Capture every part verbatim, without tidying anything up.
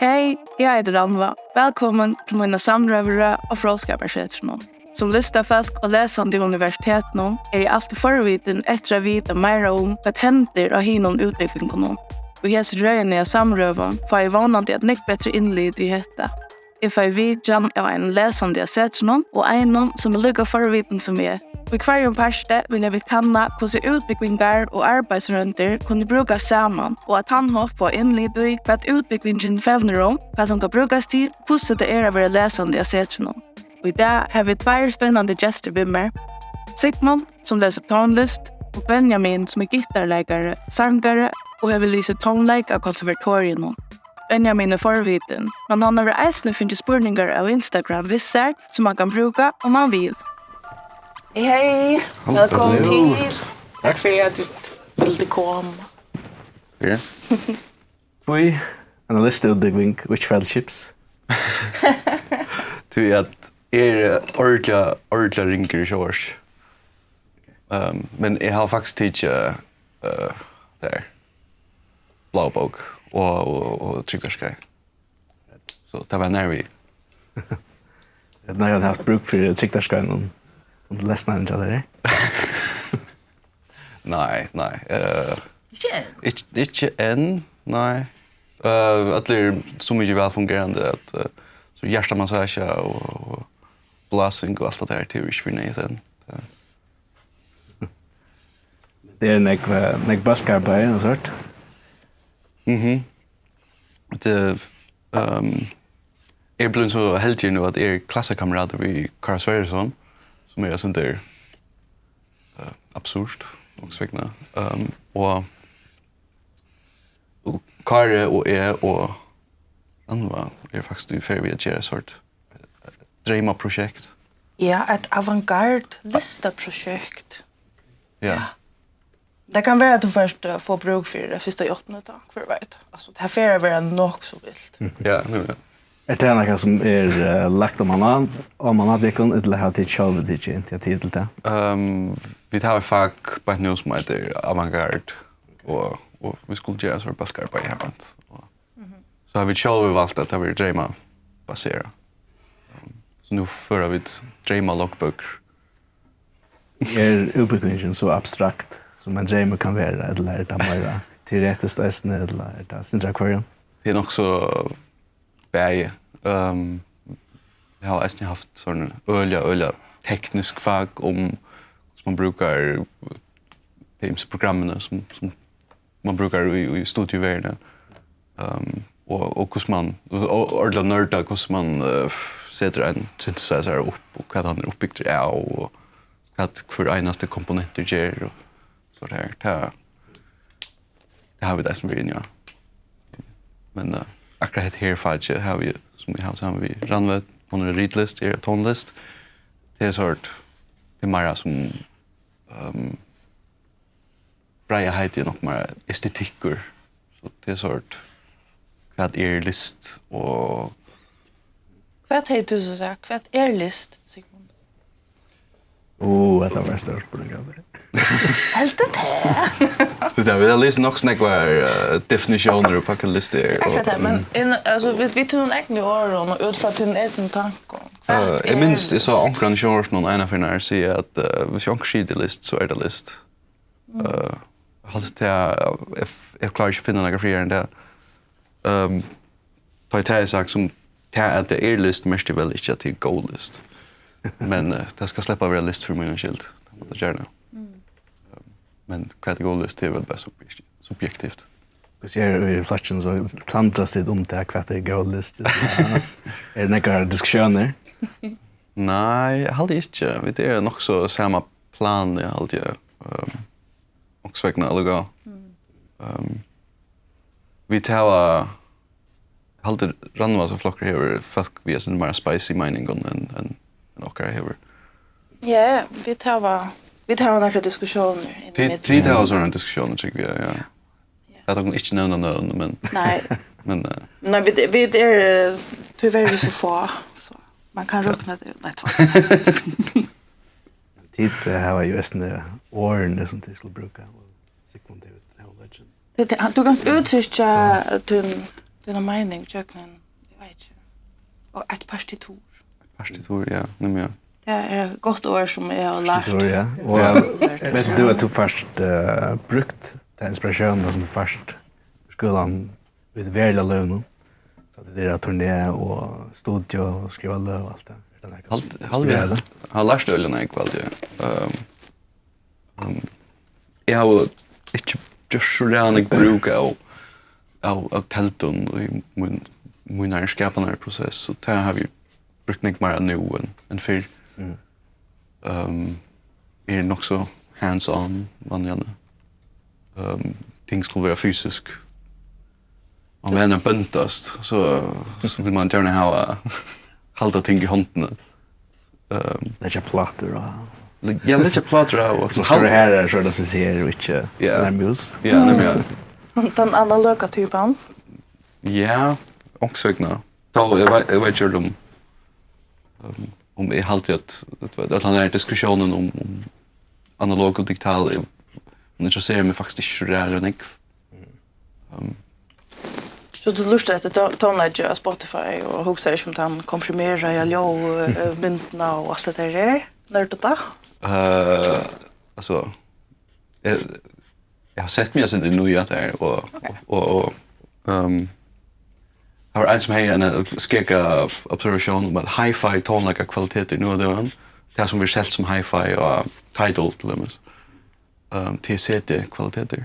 Hey, eg eiti Rannvá. Vælkomin til mína samrøðurøð á Fróðskaparsetrinum. Sum listafólk og lesandi í universitetinum eri eg altíð forvitin eftir at vita meira um, hvat hendir á hinum útbúgvingunum. Í hesi røðini av samrøðum fái eg vónandi eitt nógv betri innlit í hetta. Eg fái vitjan av einum lesandi av setrinum og einum, sum er líka forvitin sum eg. Í hvørjum parti vilja vit kanna, hvussu útbúgvingar og arbeiðsroyndir kunnu brúkast saman, og á tann hátt fáa innlit í, hvat útbúgvingin fevnir um, hvat hon kann brúkast til, hvussu tað er at vera lesandi av setrinum. Og í dag havi eg tveir spennandi gestir við mær. Sigmund, sum lesur tónlist, og Benjamin, sum er gittarleikari, sangari og hevur lisið tónleik á konservatoriinum. Benjamin er forvitin, men hann hevur eisini fingið spurningar av Instagram við sær, sum hann kann brúka, um hann vil. Hey, hey. Vælkomin til. Takk fyri at tú vildi koma. Ja. Hví eina listaútbúgving og ikki fellowships? Tí at eg eri ordiliga, ordiliga ringur í sjónvarpi. Ehm, men eg havi faktiskt tikið, eh, tað er Bláa bók og, og, og trygdarskeið. So tað var nær við. Ella hevur tú havt brúk fyri trygdarskeiðnum undir lesnaranum hjá tær? Nei, nei. Eh, Ikki enn? Ikki, ikki enn, nei. Eh, øll eru so mikið væl fungerandi at, eh, so hjartamassasja og, og blásing og alt tað har, tað er ikki fyri neyðugt enn. Tað er nógv, eh, nógv bólkarbeiði og sovorðið. Mhm. Tað, ehm, eg eri blivin so heldigur nú, at eg eri klassakameratur við Kára Sverrisson, sum er eitt sindur, eh, absurt, onkursvegna. Ehm, og, og Kári og eg og Rannvá eru faktiskt í ferð við at gera eitt sovorðið, eh, dreymaprojekt. Ja, eitt avantgarde listaprojekt. Ja. Ja. Tað kann vera, at tú fert at fáa brúk fyri tað fyrsta í áttunda, tá, hvør veit. Altso, tað fer at vera nokk so vilt. Ja, nemliga. Er tað nakað sum er, eh, lagt oman á, oman á tykkum, ella hava tit sjálvi tikið initiativ til tað? Ehm, vit hava eitt fak beint nú sum eitur avantgarde, og, og vit skulu gera so bólkarbeiði har beint. Og Mhm. so hava vit sjálvi valt, at tað verður dreymabaserað. Ehm, so nú føra vit dreymaloggbøkur. Er útbúgvingin so abstrakt, sum ein dreymur kann vera, ella er tað meira teoretiskt eisini, ella er tað sindur av hvørjum? Tað er nokk so bæði. Ehm, eg havi eisini havt sovorðin øgiliga, øgiliga teknisk fak um hvussu man brúkar tey ymsu programmini, sum, sum man brúkar í, í studioverðini. Ehm, og, og hvussu man, og, og ordiliga nørda hvussu man, eh, setir ein synthesizer upp, og hvat hann er uppbygdur av, og hvat hvør einasti komponentur ger, og so har. Tað, tað hava vit eisini verið inni á. Men, eh, akkurát hetta her fakið hava vit, sum vit hava saman við Rannvá, hon er ritlist, eg eri tónlist. Tað er sovorðið, tað er meira sum, ehm, breiða heitið er nokk meira estetikkur. So tað er sovorðið, hvat er list, og Hvat hevði tú so sagt? Hvat er list, Sigmund? Ó, hetta var ein stór spurningur. Heldur tað? Tað er, vit hava lisið nokk so nógvar, eh, definitiónir upp á hvat list er, og Akkurát tað, men inn, altso, vit, vit tínum egnu orðum og út frá tínum egnu tankum. Hvat Eh, eg er minnist, eg sá list? onkran í sjónvarpinum eina ferð nær siga at, eh, hvis onkur sigur tað er list, so er tað list. Mm. Eh, eg haldi tað, eg, eg klári ikki at finna nakað frægari enn tað. Ehm, tá ið tað er sagt, sum tað at tað er list, merkir væl ikki, at tað er góð list. Men, eh, tað skal sleppa at vera list fyri mína skyld. Tað má tað gjarna. Mm. Ehm, men hvat er góð list, tað er væl bara subjekti-, subjektivt. Hvussu er í flokkinum, so klandrast tit um tað, hvat er góð list? Er tað nakrar diskussiónir? Nei, eg haldi ikki. Vit eru nokk so sama plani, haldi eg. Ehm, onkursvegna allíkavæl. Mm. Ehm, vit hava, haldi Rannvá sum flokkur hevur fólk við eitt sindur meira spicy meiningum enn, enn, enn okkara hevur. Ja, ja, vit hava, vit hava nakrar diskussiónir inn Tit, ímillum. tit hava sovorðnar diskussiónir, trúgvi eg, ja. Ja. Lat okkum ikki nevna nøvn, men Nei. men, eh, Nei, vit, vit eru, eh, tíverri so fá, so man kann Ja. rokna tað. Nei, tvá. Tit, eh, hava jú eisini orðini, sum tit skulu brúka, og Sigmund hevur, hevur legend. Tað, tað, tú kanst úttrykkja tín, tína meining gjøgnum, eg veit ikki, og eitt partitur. Partitur, ja, nemliga. Tað er eitt gott orð sum eg havi lært. Partitur, ja. Og Ja. Veit tú at tú fært, eh, brúkt ta inspiratiónina sum tú fært í skúlanum í tí veruliga lívinum? At tað er á turné og studio og skriva løg og alt tað. Er tað nakað Hald, sum hald inspirerar við, teg? Har lært øgiliga nógv, haldi eg. Ehm, ehm, eg havi ikki gjørt so ræðuliga nógv brúk av, av, av teldum í mín, mínari skapanarprosess, og tað havi eg brúkt nógv meira nú enn, enn fyrr. Mm. Ehm, eg eri nokk so hands-on, vanliga. Ehm, ting skulu vera fysisk. Man vil gjarna bendast, so, so vil man gjarna hava, halda ting í hondini. Ehm, Leggja plátur á. le-, ja, leggja plátur á og So skal du hava her, er so er det som sier, og ikke Ja. Nervøs. Ja, nemliga. Den analoga typen. Ja, onkursvegna. Tá, eg veit, eg veit ikki um, um, um eg haldi at, at, at hann er diskusjonen um, um analog og digital, eg, hon interesserar meg faktiskt ikki so ræðuliga nógv. Um, So tú lurtar eftir tó-, tónleiki á Spotify og hugsar ikki um tann komprimeraða ljóð, eh, myndina og alt det der her? Nørda tað? Eh, altso, eg, eg havi sett meg eitt sindur inn í at tað er, og, Ok. og, og, ehm, har var ein sum hevði eina skega observatión um at hi-fi tónleikakvalitetir nú á døgum, tað sum verður selt sum hi-fi á Tidal til dømis, ehm, tað er C D-kvalitetir.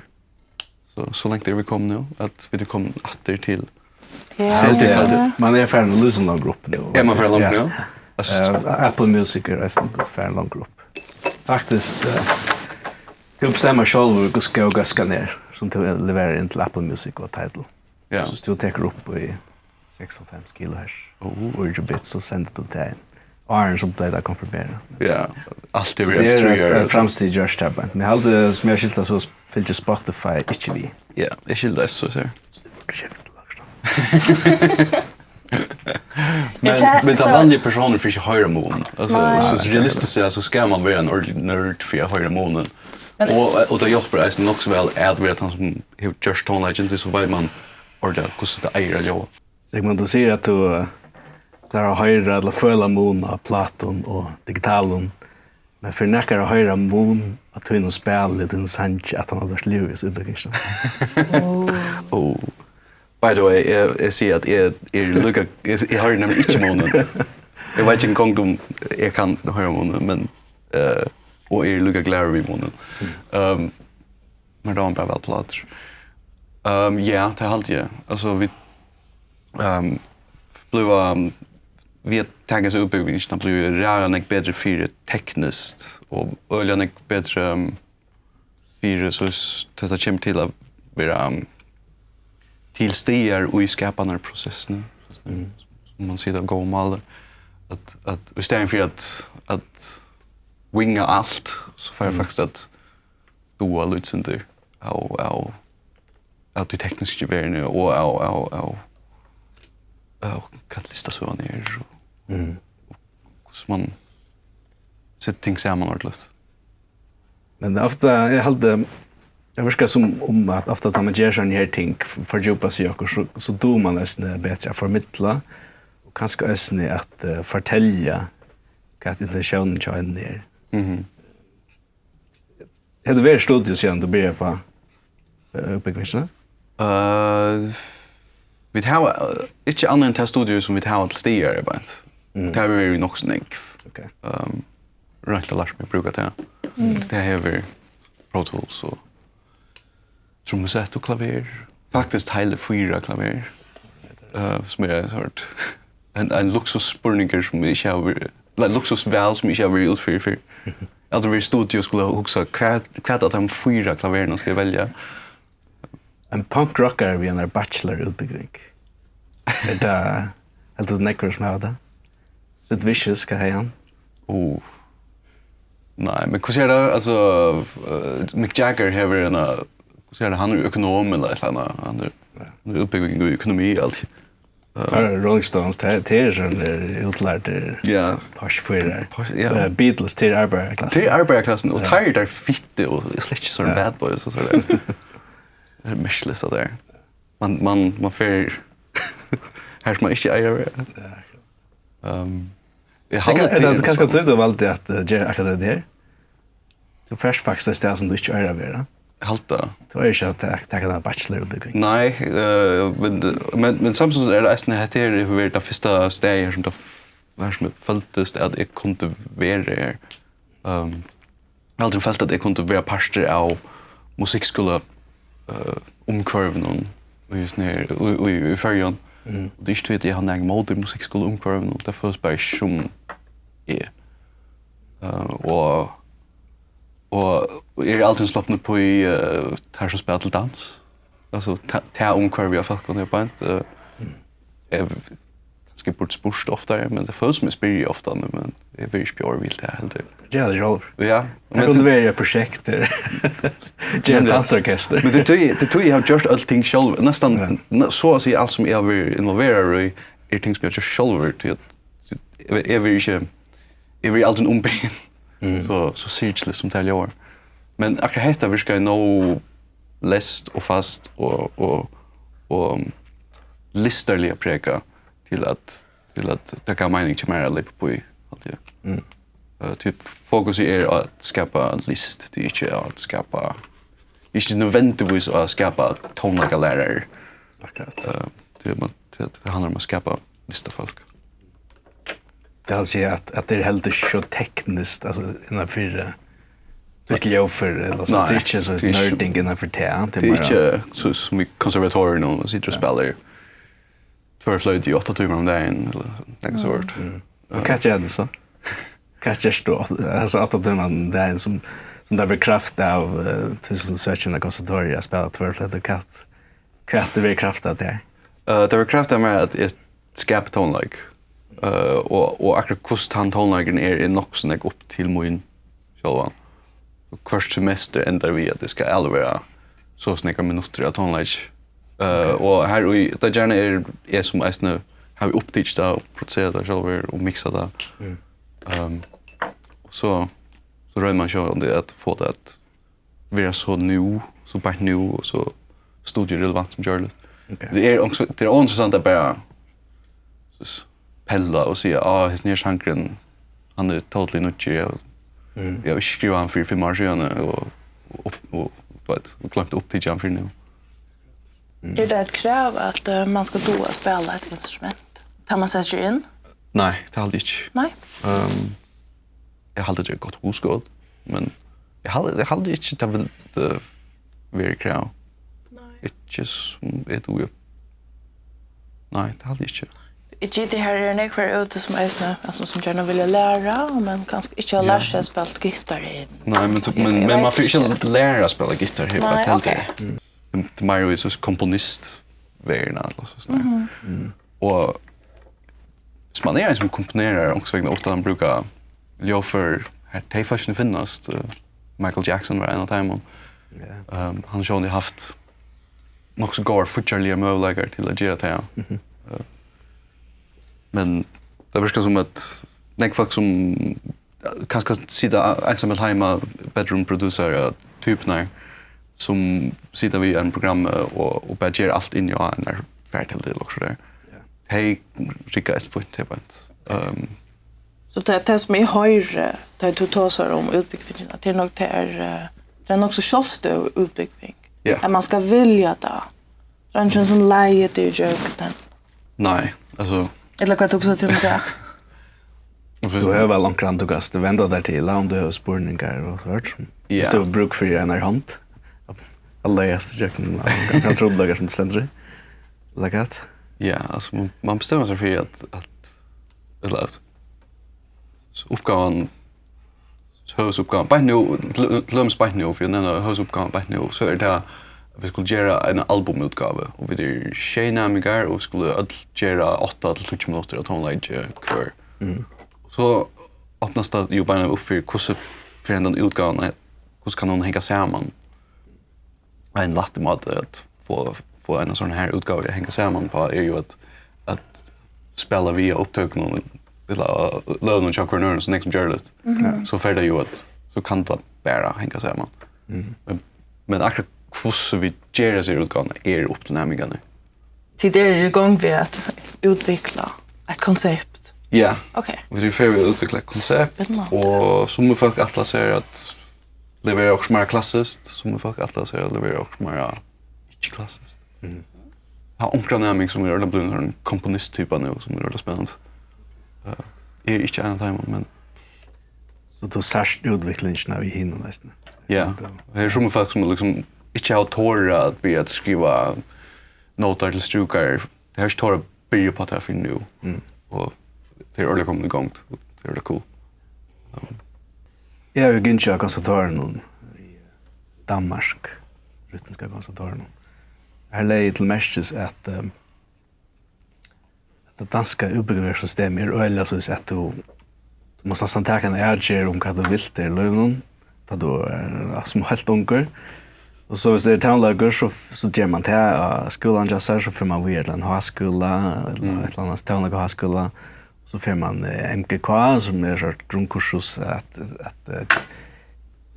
So, so langt eru vit komin nú, at vit eru komin aftur til Ja. C D-kvalitet. Man er farin at lýsa langt upp nú. Er man farin langt Ja. nú? Jeg synes Eh, Apple Music er eisini farin langt upp. Faktiskt, eh, tú bestemmar sjálvur hvussu góð góðskan er, sum tú leverar inn til Apple Music og Tidal. Ja. So tú tekur upp í seksoghálvfems kilohertz, Oh. fýraogtjúgu bit, so sendir tú tað inn. Áðrenn so bleiv tað komprimerað. Ja, alt er So tað er trý eitt, ár. eitt framstig gjørt har, men eg haldi, sum eg skilti, so fylgir Spotify ikki við. Ja, eg skilti tað, so sær. Skift, Lars. Men, Er tað men so vanliga persónar fara ikki at hoyra mun. Altso, Nei. so, so realistiskt sett, so skal man vera ein ordentleg nørd fyri at hoyra munin. Men Og, og tað hjálpir eisini nokk so væl at vera tann sum hevur gjørt tónleikin, tí so veit man ordiliga hvussu tað eigur at ljóða. Sigmund, tú sigur at tú, eh, klárar at hoyra ella føla mun á plátum og digitalum, men fer nakar at hoyra mun á tínum spæli og tínum sangi aftan á tú ert liðugur við útbúgvingina? Oh. By the way, eg, eg sigi at eg, eg eri líka, eg, eg hoyri nemliga ikki munin. Eg veit ikki eingong um eg kann hoyra munin, men, eh, og eg eri líka glaður við munin. Ehm, men tað var bara væl plátur. Ehm, ja, tað haldi eg. Altso, vit, ehm, blíva, við at taka hesa útbúgvingina, blíva ræðuliga nógv betri fyri tekniskt og øgiliga nógv betri, ehm, fyri, so s-, tá tað kemur til at vera, um, til staðar í skapanarprosessini, Mm. sum man sigur á góðum máli, at, at í staðin fyri at, at winga alt, so fari eg Mm. faktiskt at duga lítið sindur av, av, av tí teknisku verðini og av, av, av, av hvat listasøgan er og Mm. hvussu man setir ting saman ordiliga. Men ofta, eg haldi, tað virkar sum um at ofta tá man ger sånne her ting, fordjúpar seg í okkurt, so, so dugir man eisini betri at formidla, og kanska eisini at, eh, fortelja hvat intentiónin hjá henni er. Mhm. Hevur tú verið í studio síðan tú byrjaði uppá, eh, útbúgvingina? Eh, vit hava, eh, ikki annað enn tað studio sum vit hava til staðar, beint. Mm. Tað hava vit verið í nokk so nógv. Ok. Ehm, roynt at lært meg at brúka tað. Mm. Tað hevur verið Pro Tools og trummusett og klaver. Faktiskt heili fýra klaver. Eh, sum er ein sort, ein, ein luksusspurningur sum eg ikki havi verið, nei, luksusval sum eg ikki havi verið út fyri fyrr. Eg havi aldri verið í studio og skulað hugsa, hvat, hvat av teimum fýra klaverunum skal eg velja? Ein punkrockari við einari bachelorútbúgving. Er tað, heldur tú, nógvir sum hava tað? Sid Vicious, hvat hevði hann? Uh. Nei, men hvussu er tað? Altso, eh, Mick Jagger hevur eina, hvussu er tað? Hann er økonom ella eitt ella annað. Hann er, Ja. hann er útbúgving í økonomi og alt. Eh, Har er Rolling Stones, tað, tað er sånn, eh, útlærdir Ja. Porsche-førarar. Porsche, ja. Eh, Beatles, tað er arbeiðarklassan. Tað er arbeiðarklassan, og Ja. tað er tey fittu, og eg slett ikki sånn Ja. bad boys og sånn. Tað er merkiligt, at tað er. Man, man, man fer har, sum man ikki eigur at vera. Ja, akkurát. Ehm, eg Tað haldi kann- til er tað kanska tí tú valdi at eh, gera akkurát tað her? Tú fert faktiskt eitt stað sum tú ikki eigur at vera. Eg haldi tað. Tú eigur ikki at tak- taka eina bachelorútbúgving. Nei, eh, men, men, men samstundis er tað eisini, hetta her hevur verið tað fyrsta staðið her, sum tað, har sum eg føltist at eg kundi verið her. Ehm, eg havi aldrin følt at eg kundi vera partur av musikkskúla, eh, umhvørvinum í, í, í, í Føroyum. Mm. Og tað er ikki tí, at eg havi nakað ímóti musikkskúlaumhvørvinum, tað følist bara ikki sum eg. Eh, og, og eg eri aldrin sloppin upp í, eh, teir sum spæla til dans. Altso, ta, ta umhvørvið av fólkum er beint. Eh, eg kanska burdi spurt oftari, men tað følist sum eg spyrji ofta, men eg verði ikki bjóður við tað heldur. Ger tað sjálvur. Ja, men Her kundu tað verið eitt prosjekt her. Ger Nemliga. Dansorkester. Men tað er tí, tað er tí eg havi gjørt øll ting sjálvur. Næstan Ja. ne- so at siga alt sum eg havi verið involveraður í, er ting sum eg havi gjørt sjálvur, tí at eg, eg verði ikki, eg verði aldrin umbiðin. Mm. So, so syrgiligt sum tað ljóðar. Men akkurát hetta virkaði nóg leyst og fast og, og, og listarliga prekað til at, til at tað gav meining hjá mær at leypa upp í, haldi eg. Mm. Eh, tí fokusið er at skapa list, tað er ikki at skapa, tað er ikki nødvendigvis at skapa tónleikalærarar. Akkurát. Eh, tí at man, tí at tað handlar um at skapa listafólk. Tað vil siga at, at tað er heldur ikki so tekniskt, altso, innanfyri eh, títt ljóðfør, ella so, Nei, tað er ikki so tað er ikki nerding innanfyri tað, tað Tað er er meira ikki so, sum í konservatorium, og situr og spælir tvørfloytu í átta tímar um dagin, ella nakað so. Mm. Og hvat ger tú so? Hvat ger tú, altso, átta tímar um dagin, sum, sum tað verður kraft av, eh, til sum søkir inn á konservatorium at spæla tvørfloytu, hvat, hvat verður kraft av tað? Eh, tað verður kraft av mær, at eg skapi tónleik. Eh, og, og akkurát hvussu tann tónleikurin er, er nokk so nógv upp til mín sjálvan. Og hvørt semester endar við, at eg skal avlevera so og so nógvar minuttir av tónleiki. Eh, og har í, tað gjarna er eg sum eisini havi upptikið tað og produserað tað sjálvur og miksað tað. Mm. Ehm, og so, so roynir man sjálvandi at fáa tað at vera so nú, so beint nú, og so studierelevant sum gjørligt. Ok. Tað er ongs-, tað er óinteressant at bara, soleiðis, pella og siga, "Á, hesin her sangurin, hann er totally nýggjur, og Mm. eg havi ikki skrivað hann fyri fimm ár síðani, og, og, og, og, tú veit, og gloymt at upptikið hann fyrr nú." Er tað eitt krav, at eh, man skal duga at spæla eitt instrument, tá man setir seg inn? Nei, tað haldi eg ikki. Nei? Ehm, eg haldi, tað er eitt gott hugskot, men eg haldi, eg haldi ikki, tað vildi verið krav. Nei. Ikki sum eg dugi. Nei, tað haldi eg ikki. Eg giti, har eru nógv her úti, sum eisini, altso, sum gjarna vilja læra, men kanska ikki hava Ja. lært seg at spæla gittar enn. Nei, men, tú, Eg men, veit men man fer ikki ikki. at læra at spæla gittar her, Nei, at halda ok. Tað, tað er meira í so komponistverðina, ella so snart. Mhm. Og hvis man er ein sum komponerar onkursvegna uttan at brúka ljóðfør, her, tey fólkini finnast, eh, Michael Jackson var ein av teimum. Ja. Ehm, hann hevur sjálvandi havt nokk so góðar fíggjarligar møguleikar til at gera tað. Mhm. Eh, men tað virkar sum at nógv fólk sum kanska sita einsamøll heima, bedroom producer, eh, typurnar, sum sita við einum programmi og, og bara gera alt inni á einari farteldu ella okkurt so har. Ja. Tey rigga eitt fínt, tey beint. Ehm, So tað, tað sum eg hoyri, tá tú tosar um útbúgvingina, tað er nokk, tað er, eh, tað er nokk so sjálvstøðug útbúgving. Ja. At man skal vilja tað. Tað er eingin sum leiðir teg ígjøgnum. Nei, altso. Ella hvat hugsar tú um tað? Tú hevur væl onkran tú kanst venda tær til, um tú hevur spurningar og so hørt. Ja. Viss tú hevur brúk fyri einari hond. At leiðast ígjøgnum onkran trupulleika sum tú stendur í. Ella hvat? Ja, altso, man, man bestemmer seg fyri at, at, ella at, so uppgávan, høvuðsuppgávan, beint nú, til, til dømis beint nú, fyri at nevna høvuðsuppgávan beint nú, so er tað, at vit skulu gera eina albumútgávu, og vit eru sjey næmingar, og vit skulu øll gera átta til tíggju minuttir av tónleiki hvør. Mm. So opnast tað jú beinanvegin upp fyri, hvussu fer hendan útgávan, hvussu kann hon hanga saman? Ein lættur máti at fáa, fáa eina sovorðna her útgávu at hanga saman uppá er jú at, at spæla við á upptøkunum, ella á løgunum hjá hvørjum øðrum, so nógv sum gjørligt. Mhm. So fer tað jú at, so kann tað bara hanga saman. Mhm. Men, men akkurát hvussu vit gera hesar útgávurnar, er upp til næmingarnar. Tit eru í gongd við at útvikla eitt konsept? Ja. Ok. Vit eru í ferð við at útvikla eitt konsept, Spennandi. Og summi fólk ætla sær at levera okkurt meira klassiskt, summi fólk ætla sær at levera okkurt meira ikki klassiskt. Mhm. Eg havi onkran næming, sum er øgiliga blivin ein komponisttypa nú, sum er øgiliga spennandi. Eh, eg eri ikki ein av teimum, men So tú sært útviklingina við hinum eisini? Ja. Her eru summi fólk, sum liksom ikki hava torað at byrja at skriva nótar til strúkar. Tey hava ikki torað at byrja upp á tað fyrr enn nú. Mm. Og tey eru øgiliga komin í gongd, og tað er øgiliga cool. Um, Eg havi gingið á konservatorium í Danmark, rytmiska konservatorium. Har legði eg til merkis, at, ehm, at tað danska útbúgvingarsystemið er øgiliga soleiðis, at tú, tú mást næstan taka eina avgerð um hvat tú vilt í lívinum, tá tú er, ja, sum heilt ungur. Og so, viss tað er tónleikur, so, so ger man tað á skúlanum hjá sær, so fer man víðari til ein háskúla, ella Mm. eitt ella annað tónleikaháskúla. So fer man, eh, M G K, sum er eitt grundkursus at, at, eh,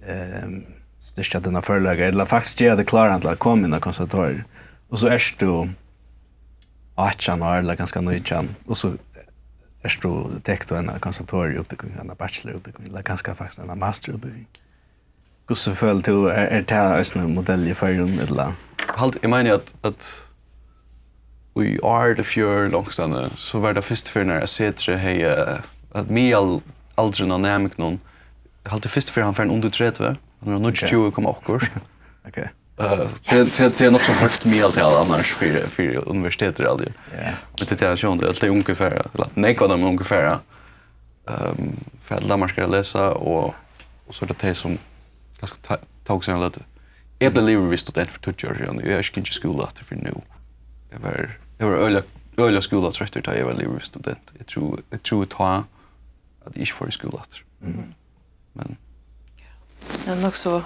ehm, styrkja tínar førleikar, ella faktiskt gera teg kláran til at koma inn á konservatoriið. Og so ert tú átjan ár, ella kanska nítjan, og so ert tú, tekur tú eina konservatorieútbúgving, eina bachelorútbúgving, ella kanska faktiskt eina masterútbúgving. Hvussu følir tú, er, er tað eisini ein modell í Føroyum, ella? Halt, eg meini, at, at í ár, í fjør, onkustaðni, so var tað fyrstu ferð, nær at Setrið hevði, at miðalaldurin á næmingunum, eg haldi, fyrstu ferð hann fer undir tretivu, hann er Ok. níggjuogtjúgu komma okkurt. Ok. Eh, tað, tað, tað er nokk so høgt miðaltal annars fyri, fyri universitetir, haldi eg. Ja. Men tað er tað, sjón, tað er ungu fara, ella nógv av teimum ungu fara, ehm, fara til Danmarkar at lesa, og, og so er tað tey, sum kanska ta-, tók seg eina løtu. Eg bleiv liðugur við student fyri tíggju ár síðan, og eg havi ikki gingið í skúla aftur fyrr enn nú. Eg var, eg var øgiliga, øgiliga skúlatroyttur, tá eg var liðugur við student. Eg trúði, eg trúði tá, at eg ikki fór í skúla aftur. Mhm. Men Tað er nokk so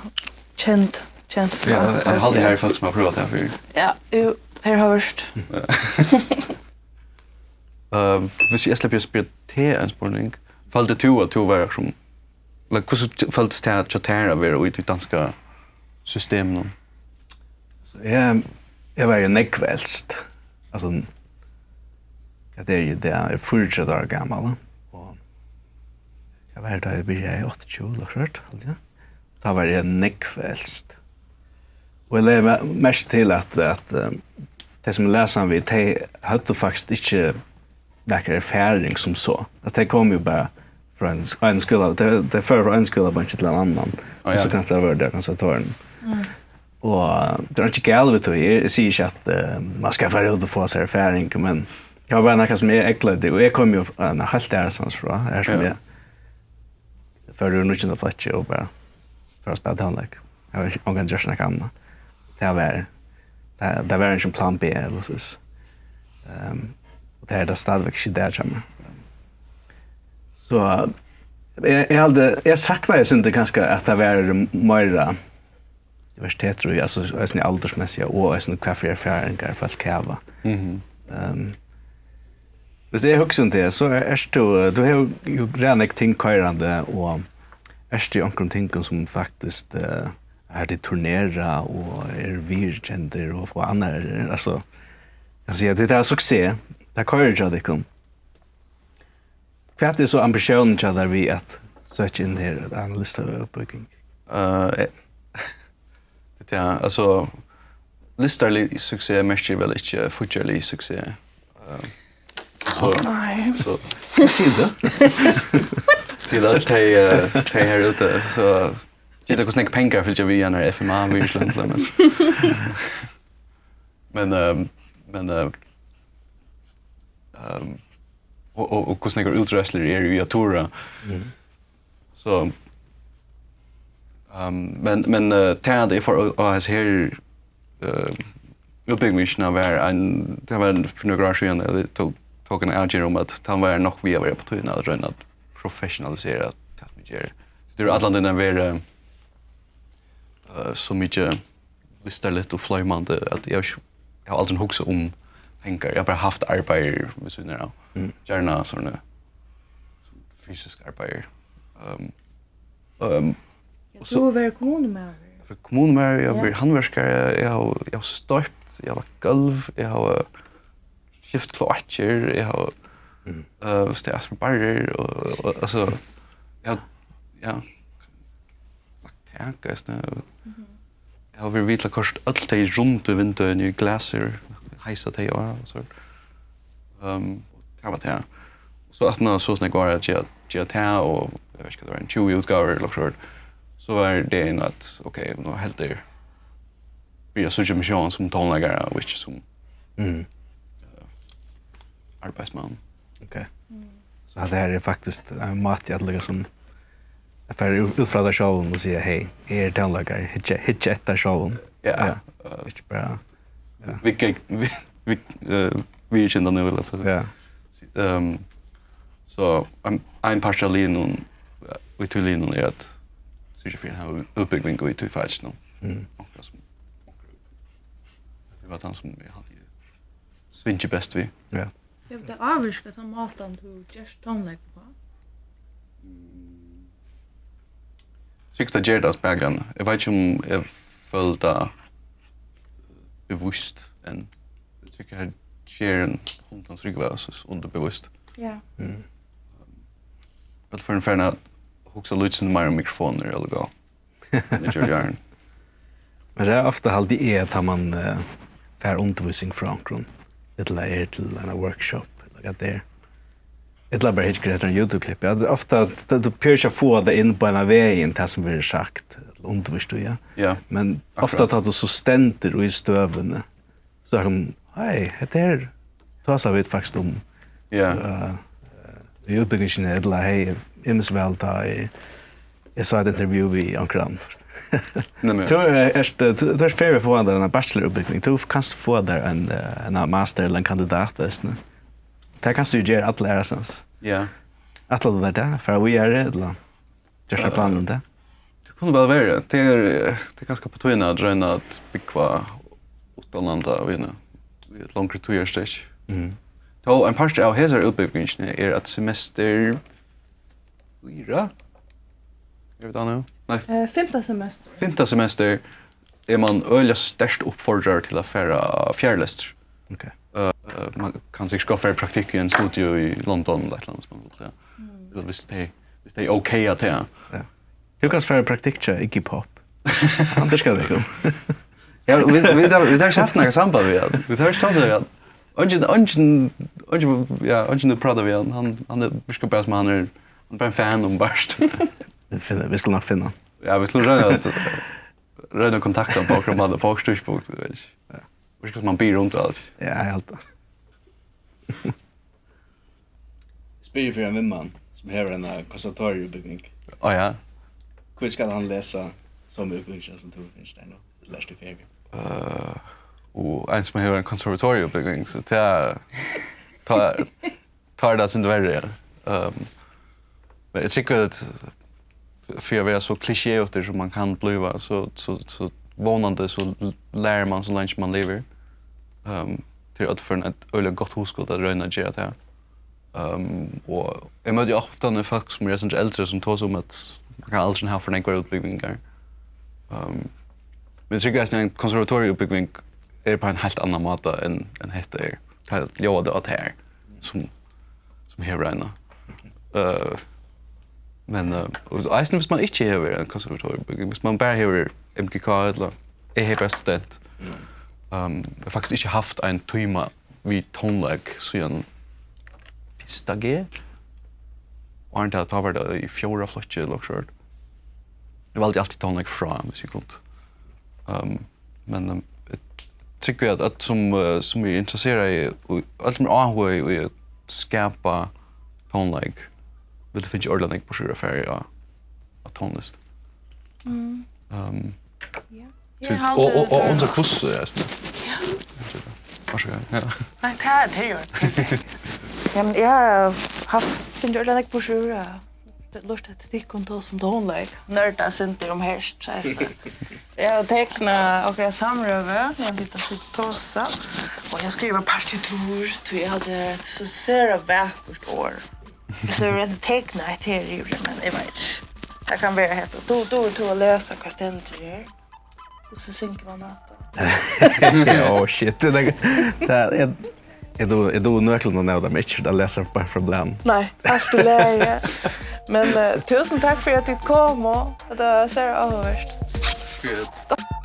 kend kensla, Ja, eg haldi, eg havi fólk, sum hava prøvað tað fyrr. Ja, jú, tað har vit. Eh, hvis eg sleppi at spyrja teg ein spurning, føldi tú, at tú var sum, like, hvussu t-, føltist tað hjá tær at vera í tí danska systeminum? So eg, eg var jo nógv elst. Altso, hvat eri eg í dag? Eg eri fýraogtretivu ára gamal, og hvat var tað, eg byrjaði? Áttaogtjúgu, ella okkurt, haldi eg. Tá var eg nógv elst. Og eg legði me-, merki til, at, at, eh, tey, sum eg las hann við, tey høvdu faktiskt ikki nakra erfaring sum so. At tey komu jo bara frá ein sk-, ein skúla, tey, tey fóru frá ein skúlabeinki til ein annan. Á, Og so ja. kanska tað var tað konservatorium. Mm. Og tað er ikki galið við tí. Eg, eg sigi ikki, at, eh, man skal fara út og fáa sær erfaring, men tað var bara nakað, sum eg eygleiddi, og eg kom jo, eh, heilt aðrastaðni frá, her sum Ja. eg fór úr níggjunda flokki og bara fór at spæla tónleik. Eg havi ikki ongantíð gjørt nakað annað. Tað var, tað, tað var ikki plan B, ella soleiðis. Ehm, og tað er tað stadigvæk ikki í dag hjá mær. So, eg, eg haldi, eg saknaði eitt sindur kanska, at tað var meira diversitet, trúgvi eg, altso, eisini aldursmessigt, og eisini hvat fyri erfaringar fólk hava. Mhm. Ehm, Hvis eg hugsi um teg, so er, ert tú, tú hevur jo ræðuliga nógv ting koyrandi, og ert í onkrum tingum, sum faktiskt, eh, har tit turnera og eru viðurkendir og fáa annar, altso, eg sigi, tað er suksess, tað koyrir hjá tykkum. Hvat er so ambitiónin hjá tær við at søkja inn her, at ein listaútbúgving? Eh, Ja, altso, listarlig suksess merkir vel ikki fíggjarlig suksess. Eh, so, Nei. so Hvat sigur tú? til at tey, eh, tey her úti, so gita, hvussu nógv pengar fylgja við einari F M A-virðisløn, til dømis. Men, eh, men, eh, ehm, og, og, og hvussu nógvar útreiðslur eru í at tura. Mhm. So, ehm, men, men, eh, tað, at eg fór á, á hesa her, eh, útbúgvingina, var ein, tað var fyri nøkur ár síðan, at eg tók, tók eina avgerð um, at tað var nokk við at vera, á tíð at royna at professionalisera tað, sum eg geri. So tað er allan tíðin at vera, eh, so mikið listarligt og floymandi, at eg havi ikki, eg havi aldrin hugsað um pengar. Eg havi bara havt arbeiði við síðuna av. Mm. Gjarna sovorðið fysisk arbeiði. Ehm, ehm, Ja, og so tú hevur verið kommunumaður. fyri kommunu, eg havi verið handverkari, eg havi, eg havi stoypt, eg havi lagt gólv, eg havi skift kloakkir, eg havi, mm, øh, staðið við barrir og, og, og, altso, eg havi, ja, lagt tak eisini. Mhm. Eg havi verið við til at koyrt øll tey rundu vindeyguni í glasir, heisa tey á og so. Ehm, tað var tað. So aftan á so nógv ár at gera, gera tað, og eg veit ikki, hvat tað var, ein tjúgu útgávur ella okkurt, so var ideen at, ok, nú heldur byrja at síggja meg sjálvan sum tónleikara og ikki sum, mm, eh, arbeiðsmann. Ok. Mm. So hatta her er faktiskt ein máti at líka sum at fara út, út frá tær sjálvum og siga, "Hey, eg eri tónleikari, hyggja, hyggja eftir tær sjálvum." Ja, ja, eh, ikki bara, ja. Vit gekk, vit, vit, eh, viðurkenna nú, altso. Ja. Ehm, so ein, ein partur av liðnum, eh, í tí liðnum er at syrgja fyri at hava útbúgving í tí fakinum. Mm. Onkra sum, onkra, tað var tann sum eg haldi, eg svingi best við. Ja. Hevur tað ávirkað tann mátan, tú gert tónleik uppá? Mm. Sikkurt tað ger tað, spakan. Eg veit ikki, um eg føli tað bevíst enn. Eg tykki, her ger ein hund, hann trúgvar, so, so undirbevíst. Ja. Mm. Ella fer hann farin at hugsa lítið sindur meira um mikrofonir, ella hvat? Hann er gjørdur jarn. Men tað er ofta, haldi eg, at tá man, eh, fær undirvísing frá onkrum, ella er til ein workshop, ella hvat tað er. Ella bara hyggur eftir ein YouTube-klipp. Ja, tað er ofta, tað, tú prøvar ikki at fáa tað inn beinan vegin, tað sum verður sagt, ella undirvíst í, ja. Ja, men ofta akkurát. Tá tú so stendur í støðuni, so er hann, "Hey, hetta her tosa vit faktiskt um." Ja. Eh, í útbúgvingini, ella, "Hey, eg minnist væl, tá eg, eg sá eitt interview við onkran." Nemliga. Tú, eh, ert, eh, tú, tú ert ferdig at fáa tær eina bachelorútbúgving. Tú kanst fáa tær ein, eh, ein master ella ein kandidat, veitst tú. Tað kanst tú jo gera alla aðrastaðni. Ja. Ætlar tú tær tað? Fara víðari, ella? Ger seg, eh, planir um tað? Tað kundi væl verið. Tað er, tað er kanska uppá tíðina at royna at búgva uttanlanda í eina, í eitt longri tíðarstrekk. Mhm. Tó ein partur av hesari útbúgvingini er at semester fýra? Er vit á nú? Nei. Eh, fimta semester. Fimta semester er man øgiliga sterkt uppfordraður til at fara á fjarlestur. Ok. Eh, eh, man kann sikkurt gott fara í praktikk í ein studio í London ella eitt ella annað, sum man vil, ja. Mm. Ella viss tey, viss tey okaya tað. Ja. Tú kanst fara í praktikk hjá Iggy Pop. Hann dyrkar tykkum. Ja, vit, vit hava, vit hava ikki havt nakað samband við hann. Vit hava ikki tosað við hann. Eingin, eingin, eingin, ja, eingin hevur prátað við hann. Hann, hann er, virkar bara sum hann er, hann er bara ein fan, openbart. Vit finna, vit skulu nokk finna hann. Ja, vit skulu royna at, royna at kontakta hann á onkran máta, á okkurt tíðspunkt, eg veit ikki. Ja. Veit ikki, hvussu man biður um tað, altso. Ja, eg haldi tað. Spyrji fyri ein vinmann, sum hevur eina konservatorieútbúgving. Á, ja. Hví skal hann lesa somu útbúgvingina, sum tú hevur fingið tær nú? Ella ert tú ferdig? Eh, og ein, sum hevur eina konservatorieútbúgving, so tað, tá, tá er tað eitt sindur verri, ja. Ehm, men eg trúgvi, at fyri at vera so klisjéutur, sum man kann blíva, so, so, so vónandi, so l-, lærir man, so leingi man livir. Ehm, tað er øll fyri eitt øgiliga gott hugskot at royna at gera tað. Ehm, og eg møti ofta fólk, sum eru eitt sindur eldri, sum tosa um, at man kann aldrin hava for nógvar útbúgvingar. Ehm, men eg trúgvi, at ein konservatorieútbúgving er á ein heilt annan máta enn, enn hetta er. Tað ljóðar tað á tær, sum, sum hevur eina. Eh, men, eh, og eisini, viss man ikki hevur ein konservatorieútbúgving, viss man bara hevur M G K ella, eg hevði bara student. Mm. Ehm, eg havi faktiskt ikki havt ein tíma við tónleik síðan fyrsta G. Og áðrenn tað, tá var tað í fjórða flokki ella okkurt. Eg valdi altíð tónleik frá, viss eg kundi. Ehm, men, ehm, eg trúgvi, at øll sum, eh, sum eru interesserað í, og øll sum eru áhugað í at skapa tónleik, vildu fingið ordiliga nógv burtur úr at fara á, á tónlist. Mm. Ehm, ja. Eg haldi og, og, og, og hvussu, ja. Ja. Vær so góð. Ja. Nei, tað er, tað er jo. Ja, men eg havi havt, fingið ordiliga nógv burtur úr at lurta eftir tykkum tosa um tónleik. Nørda eitt sindur um hert, segði tað. Eg havi teknað okkara samrøðu, meðan vit hava sitið og tosað. Og eg skrivi partitur, tí eg haldi, at tað er so sera vakurt orð. Eg sá, eg royndi at tekna eitt her yvir, men eg veit ikki. Tað kann vera hetta. Dugir tú at lesa, hvat stendur her? Hvussu syngur man hatta? Oh shit, det er, det er, jeg, jeg, do, jeg do nøklene av dem, ikke at lese bare fra blæren. Nei, alt er lege. Men uh, tusen takk for at du kom, og det var så avhørt.